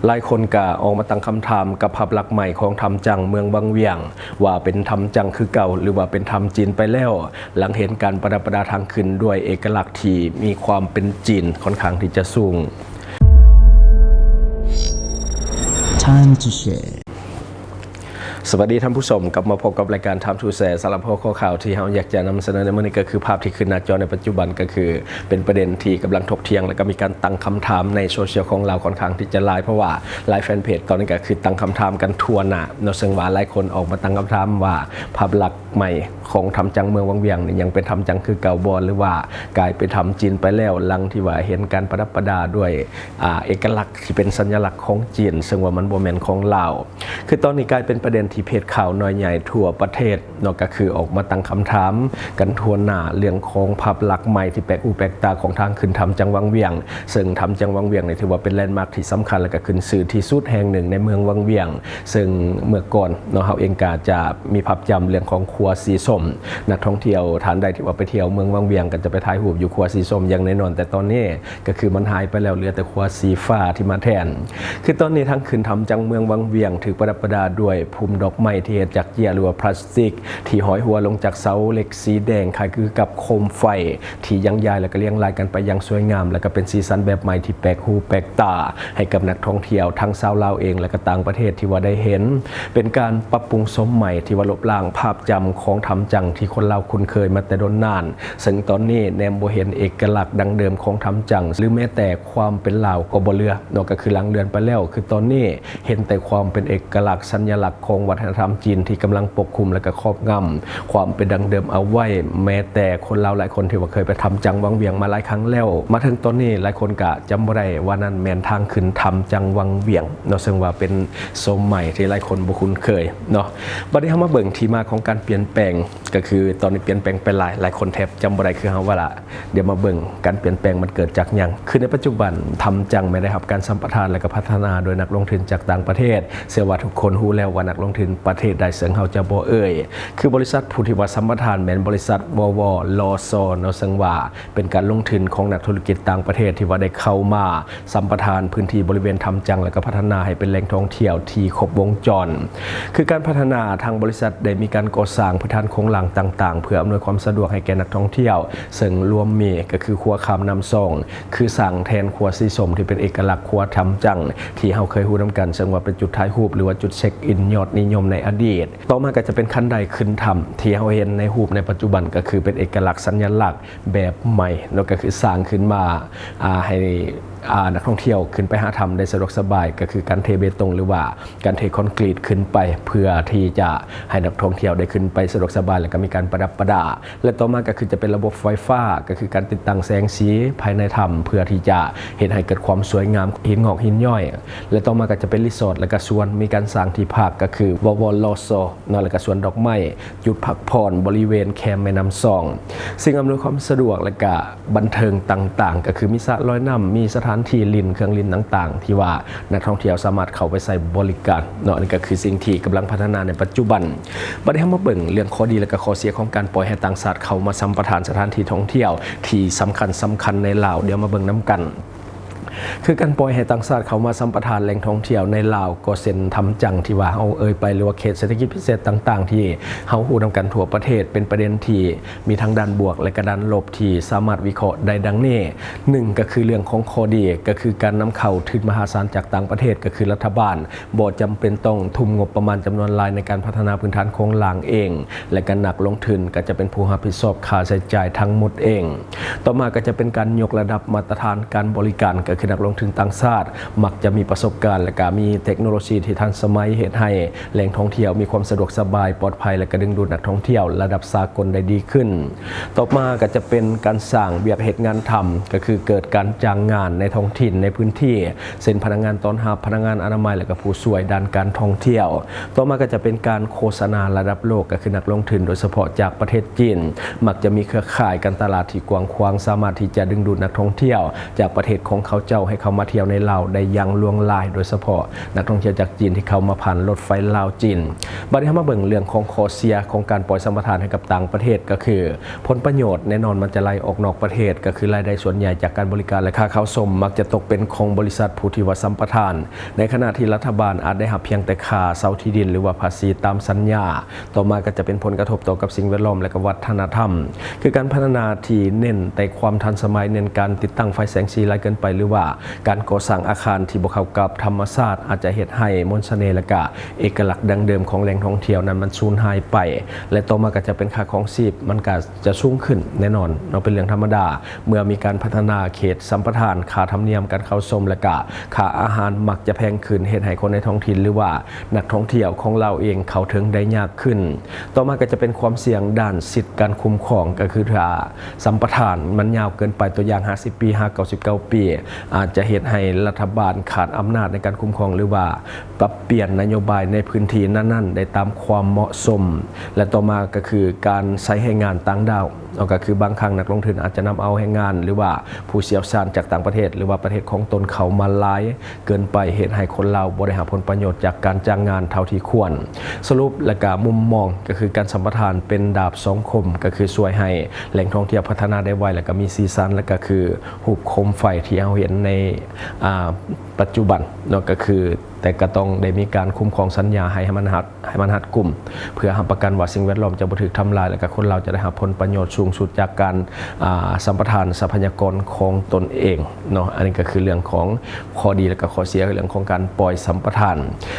ຫຼາຍຄົນກໍອອກມາຕັ້ງຄຳຖາມກັບພາບລັກໃໝ່ຂອງຖ້ຳຈັງເມືອງວັງວຽງ ວ່າເປັນຖ້ຳຈັງຄືເກົ່າ ຫຼືວ່າເປັນຖ້ຳຈີນໄປແລ້ວ ຫຼັງເຫັນການປະດັບປະດາທາງຂຶ້ນດ້ວຍເອກະລັກທີ່ມີຄວາມເປັນຈີນຂ້ອນຂ້າງທີ່ຈະສູງ. Time to share. ສະຫວັດດີທ່ານຜູ້ຊົມ, ກັບມາພົບກັບລາຍການ Time to Share. ສຳລັບຫົວຂໍ້ຂ່າວທີ່ເຮົາຢາກຈະນຳສະເໜີໃນມື້ນີ້ ກໍຄືພາບທີ່ຂຶ້ນໜ້າຈໍໃນປັດຈຸບັນ ກໍຄືເປັນປະເດັນທີ່ກຳລັງຖົກຖຽງ ແລະ ກໍມີການຕັ້ງຄຳຖາມໃນໂຊຊຽວຂອງລາວຂ້ອນຂ້າງທີ່ຈະຫຼາຍ, ເພາະວ່າຫຼາຍແຟນເພຈຕອນນີ້ກໍຄືຕັ້ງຄຳຖາມກັນທົ່ວໜ້າເນາະ, ເຊິ່ງວ່າຫຼາຍຄົນອອກມາຕັ້ງຄຳຖາມວ່າ ພາບລັກໃໝ່ຂອງຖ້ຳຈັງເມືອງວັງວຽງນີ້ ຍັງເປັນຖ້ຳຈັງຄືເກົ່າບໍ່ ຫຼືວ່າກາຍເປັນຖ້ຳຈີນໄປແລ້ວ ຫຼັງທີ່ວ່າເຫັນການປະດັບປະດາດ້ວຍ ອາ ເອກະລັກ ທີ່ເປັນສັນຍະລັກຂອງຈີນ ເຊິ່ງວ່າມັນບໍ່ແມ່ນຂອງລາວ. ຄືຕອນນີ້ກາຍເປັນປະເດັນທີ່ເພຈຂ່າວນ້ອຍໃຫຍ່ທົ່ວປະເທດເນາະ ກໍຄືອອກມາຕັ້ງຄຳຖາມກັນທົ່ວໜ້າເລື່ອງຂອງພາບລັກໃໝ່ທີ່ແປກຫູແປກຕາຂອງທາງຂຶ້ນຖ້ຳຈັງວັງວຽງ, ເຊິ່ງຖ້ຳຈັງວັງວຽງນີ້ຖືວ່າເປັນແລນມາກທີ່ສຳຄັນ ແລະ ກໍຂຶ້ນຊື່ທີ່ສຸດແຫ່ງໜຶ່ງໃນເມືອງວັງວຽງ. ເຊິ່ງເມື່ອກ່ອນເນາະ ເຮົາເອງກໍຈະມີພາບຈຳເລື່ອງຂອງຂົວສີສົ້ມ, ນັກທ່ອງທ່ຽວທ່ານໃດທີ່ວ່າໄປທ່ຽວເມືອງວັງວຽງ ກໍຈະໄປຖ່າຍຮູບຢູ່ຂົວສີສົ້ມຢ່າງແນ່ນອນ, ແຕ່ຕອນນີ້ ກໍຄືມັນຫາຍໄປແລ້ວ, ເຫຼືອແຕ່ຂົວສີຟ້າທີ່ມາແທນ. ຄືຕອນນີ້ທາງຂຶ້ນຖ້ຳຈັງເມືອງວັງວຽງ ຖືກປະດັບປະດາດ້ວຍພຸມດອກໄມ້ທີ່ເຮັດຈາກເຈ້ຍ ຫຼືວ່າພລາສຕິກ ທີ່ຫ້ອຍຫົວລົງຈາກເສົາເຫຼັກສີແດງ ຄ້າຍຄືກັບໂຄມໄຟທີ່ຍັງຢາຍ ແລະ ກໍລຽງລາຍກັນໄປຢ່າງສວຍງາມ ແລະ ກໍເປັນສີສັນແບບໃໝ່ທີ່ແປກຫູແປກຕາໃຫ້ກັບນັກທ່ອງທ່ຽວ ທັງຊາວລາວເອງ ແລະ ກໍຕ່າງປະເທດທີ່ວ່າໄດ້ເຫັນ. ເປັນການປັບປຸງໂສມໃໝ່ທີ່ວ່າລົບລ້າງພາບຈຳຂອງຖ້ຳຈັງທີ່ຄົນລາວຄຸ້ນເຄີຍມາແຕ່ດົນນານ. ເຊິ່ງຕອນນີ້ແນມບໍ່ເຫັນເອກະລັກດັ່ງເດີມຂອງຖ້ຳຈັງ ຫຼື ແມ້ແຕ່ຄວາມເປັນລາວກໍບໍ່ເຫຼືອເນາະ, ກໍຄືລາງເລືອນໄປແລ້ວ. ຄືຕອນນີ້ເຫັນແຕ່ຄວາມເປັນເອກະລັກສັນຍະລັກຂອງວັດທະນະທຳຈີນທີ່ກຳລັງປົກຄຸມ ແລະ ກໍຄອບງຳຄວາມເປັນດັ່ງເດີມເອົາໄວ້. ແມ້ແຕ່ຄົນລາວຫຼາຍຄົນທີ່ວ່າເຄີຍໄປຖ້ຳຈັງວັງວຽງມາຫຼາຍຄັ້ງແລ້ວ, ມາເຖິງຕອນນີ້ຫຼາຍຄົນກະຈຳບໍ່ໄດ້ວ່ານັ້ນແມ່ນທາງຂຶ້ນຖ້ຳຈັງວັງວຽງເນາະ, ເຊິ່ງວ່າເປັນໂສມໃໝ່ທີ່ຫຼາຍຄົນບໍ່ຄຸ້ນເຄີຍເນາະ. ບັດນີ້ເຮົາມາເບິ່ງທີ່ມາຂອງການປ່ຽນແປງ ກໍຄືຕອນນີ້ປ່ຽນແປງໄປຫຼາຍ, ຫຼາຍຄົນແທບຈຳບໍ່ໄດ້ຄືເຮົາວ່າລະ. ດຽວມາເບິ່ງການປ່ຽນແປງມັນເກີດຈາກຫຍັງ. ຄືໃນປັດຈຸບັນ ຖ້ຳຈັງແມ່ນໄດ້ຮັບການສຳປະທານ ແລະ ກໍພັດທະນາໂດຍນັກລົງທຶນຈາກຕ່າງປະເທດ. ເຊື່ອວ່າທຸກຄົນຮູ້ແລ້ວວ່ານັກລົງທຶນປະເທດໃດ, ເຊິ່ງເຮົາຈະບໍ່ເອີ່ຍ. ຄືບໍລິສັດຜູ້ທີ່ວ່າສຳປະທານແມ່ນບໍລິສັດ ວວລຊ ເນາະ, ເຊິ່ງວ່າເປັນການລົງທຶນຂອງນັກທຸລະກິດຕ່າງປະເທດທີ່ວ່າໄດ້ເຂົ້າມາ ສຳປະທານພື້ນທີ່ບໍລິເວນຖ້ຳຈັງ ແລະ ກໍພັດທະນາໃຫ້ເປັນແຫຼ່ງທ່ອງທ່ຽວທີ່ຄົບວົງຈອນ. ຄືການພັດທະນາ, ທາງບໍລິສັດໄດ້ມີການກໍ່ສ້າງພື້ນຖານໂຄງລ່າງຕ່າງໆ ເພື່ອອຳນວຍຄວາມສະດວກໃຫ້ແກ່ນັກທ່ອງທ່ຽວ, ເຊິ່ງລວມມີກໍຄືຂົວຂ້າມນ້ຳຊອງ, ຄືສ້າງແທນຂົວສີສົ້ມທີ່ເປັນເອກະລັກຂົວຖ້ຳຈັງທີ່ເຮົາເຄີຍຮູ້ນຳກັນ, ເຊິ່ງວ່າເປັນຈຸດຖ່າຍຮູບ ຫຼືວ່າຈຸດເຊັກອິນຍອດນິຍົມໃນອະດີດ. ຕໍ່ມາກໍຈະເປັນຄັນໄດຂຶ້ນຖ້ຳທີ່ເຮົາເຫັນໃນຮູບໃນປັດຈຸບັນ, ກໍຄືເປັນເອກະລັກສັນຍະລັກ ແບບໃໝ່ເນາະ, ກໍຄືສ້າງຂຶ້ນມາ ອາ ໃຫ້ ອາ ນັກທ່ອງທ່ຽວຂຶ້ນໄປຫາຖ້ຳໄດ້ສະດວກສະບາຍ, ກໍຄືການເທເບຕົງ ຫຼືວ່າການເທຄອນກຣີດຂຶ້ນໄປ ເພື່ອທີ່ຈະໃຫ້ນັກທ່ອງທ່ຽວໄດ້ຂຶ້ນໄປສະດວກສະບາຍ ແລະ ກໍມີການປະດັບປະດາ. ແລະ ຕໍ່ມາກໍຄືຈະເປັນລະບົບໄຟຟ້າ, ກໍຄືການຕິດຕັ້ງແສງສີພາຍໃນຖ້ຳ ເພື່ອທີ່ຈະເຮັດໃຫ້ເກີດຄວາມສວຍງາມ ຫີນງອກຫີນຍ້ອຍ. ແລະ ຕໍ່ມາກໍຈະເປັນຣີສອດ ແລະ ກໍສວນ, ມີການສ້າງທີ່ພັກ ກໍຄື ວວລຊ ເນາະ, ແລະ ກໍສວນດອກໄມ້, ຈຸດພັກຜ່ອນບໍລິເວນແຄມແມ່ນ້ຳຊອງ, ສິ່ງອຳນວຍຄວາມສະດວກ ແລະ ກະບັນເທີງຕ່າງໆ, ກໍຄືມີສະລອຍນ້ຳ, ມີສະຖານທີ່ຫຼິ້ນເຄື່ອງຫຼິ້ນຕ່າງໆ ທີ່ວ່ານັກທ່ອງທ່ຽວສາມາດເຂົ້າໄປໃຊ້ບໍລິການເນາະ. ອັນນີ້ກໍຄືສິ່ງທີ່ກຳລັງພັດທະນາໃນປັດຈຸບັນ. ບັດນີ້ເຮົາມາເບິ່ງເລື່ອງຂໍ້ດີ ແລະ ກໍຂໍ້ເສຍຂອງການປ່ອຍໃຫ້ຕ່າງຊາດເຂົ້າມາສຳປະທານສະຖານທີ່ທ່ອງທ່ຽວທີ່ສຳຄັນໆ ໃນລາວ. ດຽວມາເບິ່ງນຳກັນ. ຄືການປ່ອຍໃຫ້ຕ່າງຊາດເຂົ້າມາສຳປະທານແຫຼ່ງທ່ອງທ່ຽວໃນລາວ, ກໍເຊັ່ນຖ້ຳຈັງທີ່ວ່າເຮົາເອີ່ຍໄປ ຫຼືວ່າເຂດເສດຖະກິດພິເສດຕ່າງໆ ທີ່ເຮົາຮູ້ນຳກັນທົ່ວປະເທດ, ເປັນປະເດັນທີ່ມີທັງດ້ານບວກ ແລະ ກະດ້ານລົບທີ່ສາມາດວິເຄາະໄດ້ດັ່ງນີ້. ໜຶ່ງ ກໍຄືເລື່ອງຂອງຂໍ້ດີ, ກໍຄືການນຳເຂົ້າທຶນມະຫາສານຈາກຕ່າງປະເທດ, ກໍຄືລັດຖະບານ ບໍ່ຈຳເປັນຕ້ອງທຸ່ມງົບປະມານຈຳນວນຫຼາຍໃນການພັດທະນາພື້ນຖານໂຄງລ່າງເອງ ແລະ ກະນັກລົງທຶນກໍຈະເປັນຜູ້ຮັບຜິດຊອບຄ່າໃຊ້ຈ່າຍທັງໝົດເອງ. ຕໍ່ມາກໍຈະເປັນການຍົກລະດັບມາດຕະຖານການບໍລິການ, ກໍຄືນັກລົງທຶນຕ່າງຊາດມັກຈະມີປະສົບການ ແລະ ກະມີເຕັກໂນໂລຊີທີ່ທັນສະໄໝ, ເຮັດໃຫ້ແຫຼ່ງທ່ອງທ່ຽວມີຄວາມສະດວກສະບາຍ, ປອດໄພ ແລະ ກະດຶງດູດນັກທ່ອງທ່ຽວລະດັບສາກົນໄດ້ດີຂຶ້ນ. ຕໍ່ມາກໍຈະເປັນການສ້າງວຽກເຮັດງານທຳ, ກໍຄືເກີດການຈ້າງງານໃນທ້ອງຖິ່ນໃນພື້ນທີ່, ເຊັ່ນ ພະນັກງານຕ້ອນຮັບ, ພະນັກງານອະນາໄມ ແລະ ກະຜູ້ຊ່ວຍດ້ານການທ່ອງທ່ຽວ. ຕໍ່ມາກໍຈະເປັນການໂຄສະນາລະດັບໂລກ, ກໍຄືນັກລົງທຶນໂດຍສະເພາະຈາກປະເທດຈີນ ມັກຈະມີເຄືອຂ່າຍການຕະຫຼາດທີ່ກວ້າງຂວາງ, ສາມາດທີ່ຈະດຶງດູດນັກທ່ອງທ່ຽວຈາກປະເທດຂອງເຂົາເຈົ້າ ທ່ຽວໃຫ້ເຂົ້າມາທ່ຽວໃນລາວໄດ້ຢ່າງຫຼວງຫຼາຍ, ໂດຍສະເພາະນັກທ່ອງທ່ຽວຈາກຈີນທີ່ເຂົ້າມາຜ່ານລົດໄຟລາວ-ຈີນ. ບັດນີ້ເຮົາມາເບິ່ງເລື່ອງຂອງຂໍ້ເສຍຂອງການປ່ອຍສຳປະທານໃຫ້ກັບຕ່າງປະເທດ ກໍຄືຜົນປະໂຫຍດແນ່ນອນມັນຈະໄຫຼອອກນອກປະເທດ, ກໍຄືລາຍໄດ້ສ່ວນໃຫຍ່ຈາກການບໍລິການ ແລະ ຄ່າເຊົ່າສົມມັກຈະຕົກເປັນຂອງບໍລິສັດຜູ້ທີ່ວ່າສຳປະທານ, ໃນຂະນະທີ່ລັດຖະບານອາດໄດ້ຮັບພຽງແຕ່ຄ່າເຊົ່າທີ່ດິນ ຫຼືວ່າພາສີຕາມສັນຍາ. ຕໍ່ມາກໍຈະເປັນຜົນກະທົບຕໍ່ກັບສິ່ງແວດລ້ອມ ແລະ ກໍວັດທະນະທຳ ຄືການພັດທະນາທີ່ເນັ້ນແຕ່ຄວາມທັນສະໄໝ, ເນັ້ນການຕິດຕັ້ງໄຟແສງສີຫຼາຍເກີນໄປ ຫຼືວ່າການກໍ່ສ້າງອາຄານທີ່ບໍ່ເຂົ້າກັບທຳມະຊາດ ອາດຈະເຮັດໃຫ້ມົນສະເໜ່ ແລະ ກະເອກະລັກດັ້ງເດີມຂອງແຫຼ່ງທ່ອງທ່ຽວນັ້ນມັນສູນຫາຍໄປ ແລະ ຕໍ່ມາກໍຈະເປັນຄ່າຄອງຊີບ ມັນກໍຈະສູງຂຶ້ນແນ່ນອນເນາະ ເປັນເລື່ອງທຳມະດາ. ເມື່ອມີການພັດທະນາເຂດສຳປະທານ, ຄ່າທຳນຽມການເຂົ້າຊົມ ແລະ ກະຄ່າອາຫານມັກຈະແພງຂຶ້ນ, ເຮັດໃຫ້ຄົນໃນທ້ອງຖິ່ນ ຫຼືວ່າ ນັກທ່ອງທ່ຽວຂອງລາວເອງເຂົ້າເຖິງໄດ້ຍາກຂຶ້ນ. ຕໍ່ມາກໍຈະເປັນຄວາມສ່ຽງດ້ານສິດການຄຸ້ມຄອງ, ກໍຄືຖ້າສຳປະທານມັນຍາວເກີນໄປ, ຕົວຢ່າງ ຫ້າສິບປີ ຫາ ເກົ້າສິບເກົ້າປີ, ອາດຈະເຮັດໃຫ້ລັດຖະບານຂາດອຳນາດໃນການຄຸ້ມຄອງ ຫຼືວ່າປັບປ່ຽນນະໂຍບາຍໃນພື້ນທີ່ນັ້ນໆໄດ້ຕາມຄວາມເໝາະສົມ. ແລະ ຕໍ່ມາກໍຄືການໃຊ້ແຮງງານຕ່າງດ້າວ, ເນາະ, ກໍຄືບາງຄັ້ງນັກລົງທຶນອາດຈະນຳເອົາແຮງງານ ຫຼືວ່າຜູ້ຊ່ຽວຊານຈາກຕ່າງປະເທດ ຫຼືວ່າປະເທດຂອງຕົນເຂົ້າມາຫຼາຍ ເກີນໄປ ເຮັດໃຫ້ຄົນລາວບໍ່ໄດ້ຮັບຜົນປະໂຫຍດຈາກການຈ້າງງານເທົ່າທີ່ຄວນ. ສະຫຼຸບ ແລະ ກະມຸມມອງ ກໍຄືການສຳປະທານເປັນດາບສອງຄົມ, ກໍຄືຊ່ວຍໃຫ້ແຫຼ່ງທ່ອງທ່ຽວພັດທະນາໄດ້ໄວ ແລະ ກະມີສີສັນ, ແລະ ກະຄືຮູບໂຄມໄຟທີ່ເຮົາເຫັນໃນ ອາ ປັດຈຸບັນເນາະ, ກໍຄື ແຕ່ກະຕ້ອງໄດ້ມີການຄຸ້ມຄອງສັນຍາໃຫ້ ໃຫ້ມັນຮັດ ໃຫ້ມັນຮັດກຸມ ເພື່ອຮັບປະກັນວ່າສິ່ງແວດລ້ອມຈະບໍ່ຖືກທຳລາຍ ແລະ ກະຄົນລາວຈະໄດ້ຮັບຜົນປະໂຫຍດສູງສຸດຈາກການ ອາ ສຳປະທານຊັບພະຍາກອນຂອງຕົນເອງເນາະ. ອັນນີ້ກໍຄືເລື່ອງຂອງ ຂໍ້ດີ ແລະ ກໍຂໍ້ເສຍເລື່ອງຂອງການປ່ອຍສຳປະທານ.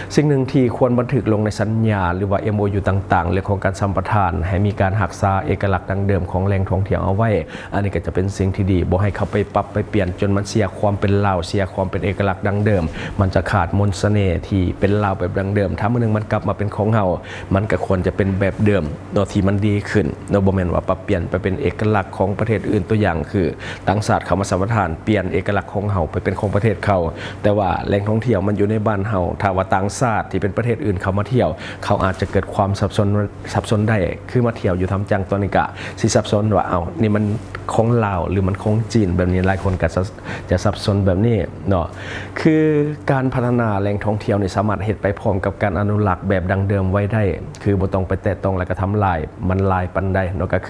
ສິ່ງໜຶ່ງທີ່ຄວນບັນທຶກລົງໃນສັນຍາ ຫຼືວ່າ ເອັມໂອຢູ ຕ່າງໆ ເລື່ອງຂອງການສຳປະທານ ໃຫ້ມີການຮັກສາເອກະລັກດັ້ງເດີມຂອງແຫຼ່ງທ່ອງທ່ຽວເອົາໄວ້. ອັນນີ້ກໍຈະເປັນສິ່ງທີ່ດີ, ບໍ່ໃຫ້ເຂົາໄປປັບໄປປ່ຽນຈົນມັນເສຍຄວາມເປັນລາວ, ເສຍຄວາມເປັນເອກະລັກດັ້ງເດີມ, ມັນຈະຂາດມົນສະເໜ່ທີ່ເປັນລາວແບບດັ້ງເດີມ. ຖ້າມື້ໜຶ່ງມັນກັບມາເປັນຂອງເຮົາ, ມັນກໍຄວນຈະເປັນແບບເດີມເນາະ ທີ່ມັນດີຂຶ້ນເນາະ, ບໍ່ແມ່ນວ່າປັບປ່ຽນໄປເປັນເອກະລັກຂອງປະເທດອື່ນ. ຕົວຢ່າງຄື ຕ່າງຊາດເຂົ້າມາສຳປະທານ ປ່ຽນເອກະລັກຂອງເຮົາໄປເປັນຂອງປະເທດເຂົາ, ແຕ່ວ່າແຫຼ່ງທ່ອງທ່ຽວມັນຢູ່ໃນບ້ານເຮົາ. ຖ້າວ່າຕ່າງຊາດທີ່ເປັນປະເທດອື່ນເຂົ້າມາທ່ຽວ, ເຂົາອາດຈະເກີດຄວາມສັບສົນ ສັບສົນໄດ້. ຄືມາທ່ຽວຢູ່ທ່າມຈ້າງຕອນນີ້ກະຊິສັບສົນວ່າ ເອົ້າ ນີ້ມັນຂອງລາວ ຫຼື ມັນຂອງຈີນ ແບບນີ້. ຫຼາຍຄົນກະຈະ ຈະສັບສົນແບບນີ້ເນາະ. ຄືການພັດທະນາແຫຼ່ງທ່ອງທ່ຽວນີ້ສາມາດເຮັດໄປພ້ອມກັບການອະນຸລັກແບບດັ້ງເດີມໄວ້ໄດ້, ຄືບໍ່ຕ້ອງໄປແຕະຕ້ອງ ແລະ ກະທຳລາຍ ມັນຫຼາຍປານໃດເນາະ, ກໍຄື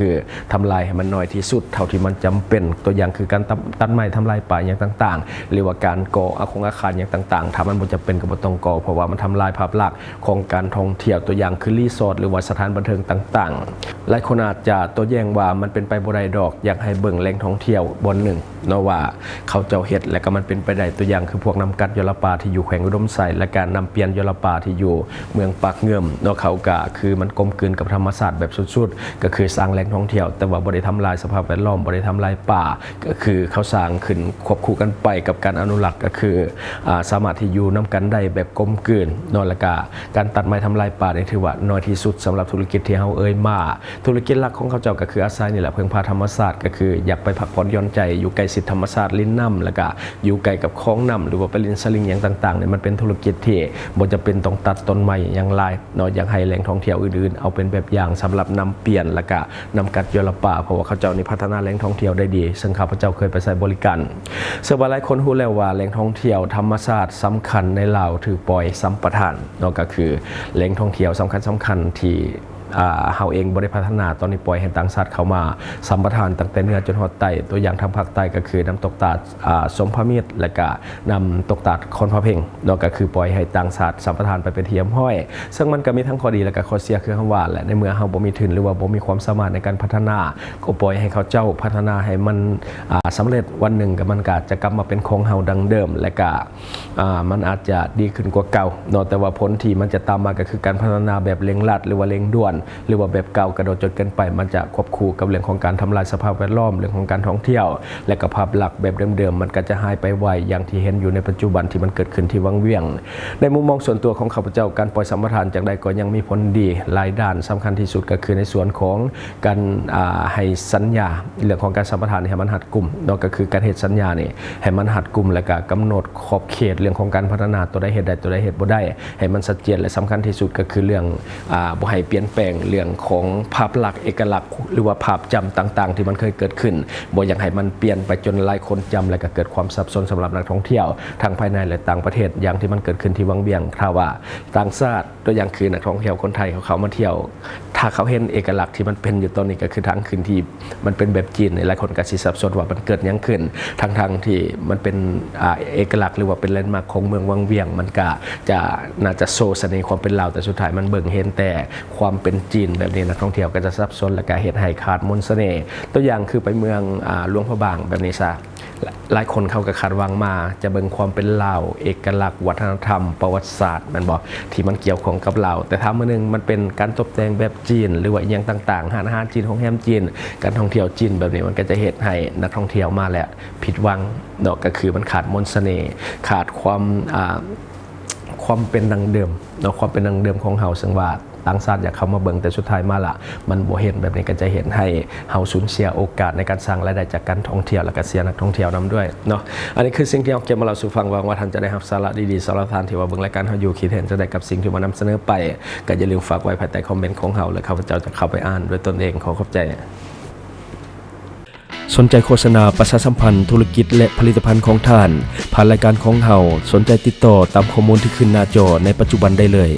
ທຳລາຍໃຫ້ມັນໜ້ອຍທີ່ສຸດເທົ່າທີ່ມັນຈຳເປັນ. ຕົວຢ່າງຄືການຕັດ ຕັດໄມ້ ທຳລາຍປ່າຫຍັງຕ່າງໆ ຫຼືວ່າການກໍ່ອາຄົງອາຄານຫຍັງຕ່າງໆ, ຖ້າມັນບໍ່ຈຳເປັນກໍບໍ່ຕ້ອງກໍ່, ເພາະວ່າມັນທຳລາຍພາບລັກຂອງການທ່ອງທ່ຽວ. ຕົວຢ່າງຄືຣີສອດ ຫຼືວ່າສະຖານບັນເທີງຕ່າງໆ. ຫຼາຍຄົນອາດຈະໂຕ້ແຍ້ງວ່າມັນເປັນໄປບໍ່ໄດ້ດອກ, ຢາກໃຫ້ເບິ່ງແຫຼ່ງທ່ອງທ່ຽວບ່ອນໜຶ່ງເນາະ ວ່າເຂົາເຈົ້າເຮັດ ແລະກະມັນເປັນໄປໄດ້. ຕົວຢ່າງຄືພວກນ້ຳກັດຢໍລະປາທີ່ຢູ່ແຂວງອຸດົມໄຊ ແລະກະນ້ຳປ່ຽນຢໍລະປາທີ່ຢູ່ ເມືອງປາກງື່ມເນາະ, ເຂົາກະຄືມັນກົມກືນກັບທຳມະຊາດແບບສຸດໆ, ກໍຄືສ້າງແຫຼ່ງທ່ອງທ່ຽວ ແຕ່ວ່າບໍ່ໄດ້ທຳລາຍສະພາບແວດລ້ອມ, ບໍ່ໄດ້ທຳລາຍປ່າ, ກໍຄືເຂົາສ້າງຂຶ້ນຄວບຄູ່ກັນໄປກັບການອະນຸລັກ, ກໍຄື ອາ ສາມາດທີ່ຢູ່ນຳກັນໄດ້ແບບກົມກືນເນາະ. ແລະກະການຕັດໄມ້ທຳລາຍປ່ານີ້ຖືວ່າໜ້ອຍທີ່ສຸດສຳລັບທຸລະກິດທີ່ເຮົາເອີ່ຍມາ. ທຸລະກິດຫຼັກຂອງເຂົາເຈົ້າກໍຄືອາໄສນີ້ແຫຼະ, ເພິ່ງພາທຳມະຊາດ, ກໍຄືຢາກໄປພັກຜ່ອນຢ່ອນໃຈຢູ່ໃກ້ຊິດທຳມະຊາດລິນນ້ຳ, ແລະກະຢູ່ໃກ້ກັບຄອງນ້ຳ ຫຼືວ່າໄປຫຼິ້ນສະລິງຫຍັງຕ່າງໆນີ້. ມັນເປັນທຸລະກິດທີ່ບໍ່ຈຳເປັນຕ້ອງຕັດຕົ້ນໄມ້ຫຍັງຫຼາຍ ເນາະ, ຢາກໃຫ້ແຫຼ່ງທ່ອງທ່ຽວອື່ນໆເອົາເປັນແບບຢ່າງສຳລັບນ້ຳປ່ຽນ ແລະກະນ້ຳກັດຢໍລະປາ, ເພາະວ່າເຂົາເຈົ້ານີ້ພັດທະນາແຫຼ່ງທ່ອງທ່ຽວໄດ້ດີ, ເຊິ່ງຂ້າພະເຈົ້າເຄີຍໄປໃຊ້ບໍລິການ. ເຊື່ອວ່າຫຼາຍຄົນຮູ້ແລ້ວວ່າແຫຼ່ງທ່ອງທ່ຽວທຳມະຊາດສຳຄັນໃນລາວຖືກປ່ອຍສຳປະທານເນາະ, ກໍຄືແຫຼ່ງທ່ອງທ່ຽວສຳຄັນໆທີ່ ອາ ເຮົາເອງບໍ່ໄດ້ພັດທະນາ, ຕອນນີ້ປ່ອຍໃຫ້ຕ່າງຊາດເຂົ້າມາສຳປະທານຕັ້ງແຕ່ເໜືອຈົນຮອດໃຕ້. ຕົວຢ່າງທາງພາກໃຕ້ກໍຄືນ້ຳຕົກຕາດ ອາ ສົມພະມິດ ແລະກະນ້ຳຕົກຕາດຄອນພະເພັງເນາະ, ກໍຄືປ່ອຍໃຫ້ຕ່າງຊາດສຳປະທານໄປເປັນທີ່ຮຽບຮ້ອຍ. ເຊິ່ງມັນກໍມີທັງຂໍ້ດີ ແລະກະຂໍ້ເສຍ ຄືເຮົາວ່າແຫຼະ, ໃນເມື່ອເຮົາບໍ່ມີທຶນ ຫຼືວ່າບໍ່ມີຄວາມສາມາດໃນການພັດທະນາ, ກໍປ່ອຍໃຫ້ເຂົາເຈົ້າພັດທະນາໃຫ້ມັນ ອາ ສຳເລັດ, ວັນໜຶ່ງກໍມັນກໍຈະກັບມາເປັນຂອງເຮົາດັ່ງເດີມ ແລະກະ ອາ ມັນອາດຈະດີຂຶ້ນກວ່າເກົ່າເນາະ, ແຕ່ວ່າຜົນທີ່ມັນຈະຕາມມາກໍຄືການພັດທະນາແບບເລັ່ງລັດ ຫຼືວ່າເລັ່ງດ່ວນ ຫຼືວ່າແບບກ້າວກະໂດດຈົນເກີນໄປ, ມັນຈະຄວບຄູ່ກັບເລື່ອງຂອງການທຳລາຍສະພາບແວດລ້ອມ, ເລື່ອງຂອງການທ່ອງທ່ຽວ ແລະກະພາບລັກແບບເດີມໆ ມັນກໍຈະຫາຍໄປໄວ ຢ່າງທີ່ເຫັນຢູ່ໃນປັດຈຸບັນທີ່ມັນເກີດຂຶ້ນທີ່ວັງວຽງ. ໃນມຸມມອງສ່ວນຕົວຂອງຂ້າພະເຈົ້າ, ການປ່ອຍສຳປະທານຈັ່ງໃດກໍຍັງມີຜົນດີຫຼາຍດ້ານ, ສຳຄັນທີ່ສຸດກໍຄືໃນສ່ວນຂອງການ ອາ ໃຫ້ສັນຍາ ເລື່ອງຂອງການສຳປະທານໃຫ້ມັນຮັດກຸມເນາະ, ກໍຄືການເຮັດສັນຍານີ້ໃຫ້ມັນຮັດກຸມ ແລະກະກຳນົດຂອບເຂດເລື່ອງຂອງການພັດທະນາ, ຕົວໃດເຮັດໄດ້ ຕົວໃດເຮັດບໍ່ໄດ້ ໃຫ້ມັນຊັດເຈນ ແລະສຳຄັນທີ່ສຸດກໍຄືເລື່ອງ ອາ ບໍ່ໃຫ້ປ່ຽນແປ ແຕ່ງເລື່ອງຂອງພາບລັກ ເອກະລັກ ຫຼືວ່າພາບຈຳຕ່າງໆ ທີ່ມັນເຄີຍເກີດຂຶ້ນ, ບໍ່ຢາກໃຫ້ມັນປ່ຽນໄປຈົນຫຼາຍຄົນຈຳ ແລະກໍເກີດຄວາມສັບສົນສຳລັບນັກທ່ອງທ່ຽວ ທັງພາຍໃນ ແລະ ຕ່າງປະເທດ ຢ່າງທີ່ມັນເກີດຂຶ້ນທີ່ວັງວຽງ. ຖ້າວ່າຕ່າງຊາດ ຕົວຢ່າງຄືນັກທ່ອງທ່ຽວຄົນໄທ ເຂົາເຂົ້າມາທ່ຽວ ຖ້າເຂົາເຫັນເອກະລັກທີ່ມັນເປັນຢູ່ຕອນນີ້ ກໍຄືທາງຂຶ້ນທີ່ມັນເປັນແບບຈີນນີ້ ຫຼາຍຄົນກໍຊິສັບສົນວ່າມັນເກີດຫຍັງຂຶ້ນ ທັງໆທີ່ມັນເປັນ ອ່າ ເອກະລັກ ຫຼືວ່າເປັນແລນມາກຂອງເມືອງວັງວຽງ ມັນກໍຈະ ໜ້າຈະໂຊສະເໜ່ຄວາມເປັນລາວ ແຕ່ສຸດທ້າຍມັນເບິ່ງເຫັນແຕ່ຄວາມເປັນຈີນແບບນີ້ ນັກທ່ອງທ່ຽວກໍຈະສັບສົນ ແລະກໍເຮັດໃຫ້ຂາດມົນສະເໜ່. ຕົວຢ່າງຄືໄປເມືອງ ອ່າ ຫຼວງພະບາງແບບນີ້ຊະ ຫຼາຍຄົນເຂົາກໍຄາດຫວັງມາຈະເບິ່ງຄວາມເປັນລາວ ເອກະລັກ ວັດທະນະທຳ ປະຫວັດສາດ ແມ່ນບໍ່ ທີ່ມັນກ່ຽວຂ້ອງກັບລາວ. ແຕ່ຖ້າມື້ໜຶ່ງມັນເປັນການຕົບແຕ່ງແບບຈີນ ຫຼືວ່າອີ່ຫຍັງຕ່າງໆ ຮ້ານອາຫານຈີນ ໂຮງແຮມຈີນ ການທ່ອງທ່ຽວຈີນແບບນີ້ ມັນກໍຈະເຮັດໃຫ້ນັກທ່ອງທ່ຽວມາແລ້ວຜິດຫວັງເນາະ, ກໍຄືມັນຂາດມົນສະເໜ່ ຂາດຄວາມ ອ່າ ຄວາມເປັນດັ້ງເດີມເນາະ, ຄວາມເປັນດັ້ງເດີມຂອງເຮົາ ເຊິ່ງວ່າຕ່າງຊາດຢາກເຂົ້າມາເບິ່ງ ແຕ່ສຸດທ້າຍມາລະ ມັນບໍ່ເຫັນແບບນີ້ ກໍຈະເຮັດໃຫ້ເຮົາສູນເສຍໂອກາດໃນການສ້າງລາຍໄດ້ຈາກການທ່ອງທ່ຽວ ແລະກະເສຍນັກທ່ອງທ່ຽວນຳດ້ວຍເນາະ. ອັນນີ້ຄືສິ່ງທີ່ເຮົາເກັບມາເລົ່າສູ່ຟັງ ຫວັງວ່າທ່ານຈະໄດ້ຮັບສາລະດີໆ. ສຳລັບທ່ານທີ່ວ່າເບິ່ງລາຍການເຮົາຢູ່ ຄິດເຫັນຈັ່ງໃດກັບສິ່ງທີ່ມານຳສະເໜີໄປ ກໍຢ່າລືມຝາກໄວ້ພາຍໃຕ້ຄອມເມັນຂອງເຮົາ ແລະຂ້າພະເຈົ້າຈະເຂົ້າໄປອ່ານດ້ວຍຕົນເອງ. ຂໍຂອບໃຈ. ສົນໃຈໂຄສະນາປະຊາສຳພັນທຸລະກິດ ແລະ ຜະລິດຕະພັນຂອງທ່ານ ຜ່ານລາຍການຂອງເຮົາ, ສົນໃຈຕິດຕໍ່ຕາມຂໍ້ມູນທີ່ຂຶ້ນໜ້າຈໍໃນປັດຈຸບັນໄດ້ເລີຍ.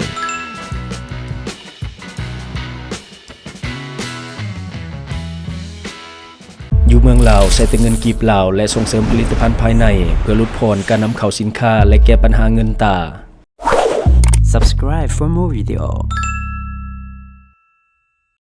ຢູ່ເມືອງລາວ ໃຊ້ແຕ່ເງິນກີບລາວ ແລະ ສົ່ງເສີມຜະລິດຕະພັນພາຍໃນ ເພື່ອຫຼຸດຜ່ອນການນຳເຂົ້າສິນຄ້າ ແລະ ແກ້ບັນຫາເງິນຕາ. Subscribe for more video.